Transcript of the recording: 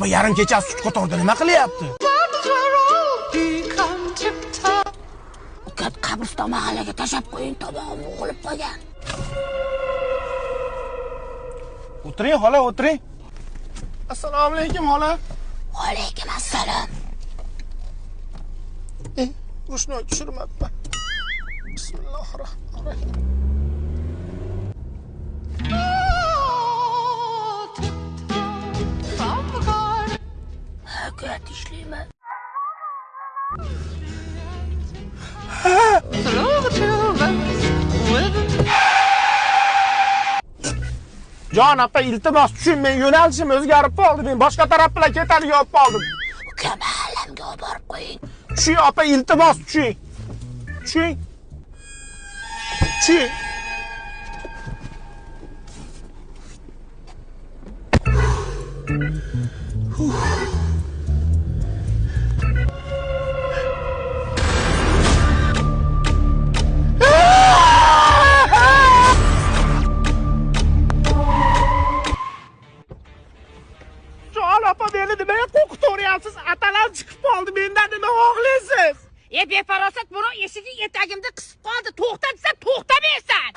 Opa yarim kechasi sut qatorda nima qilyapti? Uka qabriston mahallaga tashlab qo'ying, tomog'im o'g'ilib qolgan. O'tiring xola, o'tiring. Assalomu alaykum xola. Alaykum assalom. Rushnoy tushirmabman. Bismillahirrohmanirrohim. Aka tishlayman. Jon opa, iltimos tushun, men yo'nalishim o'zgarib qoldi, men boshqa taraf bilan ketadigan bo'lib qoldim. Uka mahallamga olib borib qo'ying. Tushing opa, iltimos tushing. Tushing. Tushing. Jon opa, meni nimaga qo'rqitaveryapsiz? Atalar chiqib qoldi, mendan nima xohlaysiz? E befarosat, buni eshigi etagimda qisib qoldi. To'xta desa to'xtamaysan.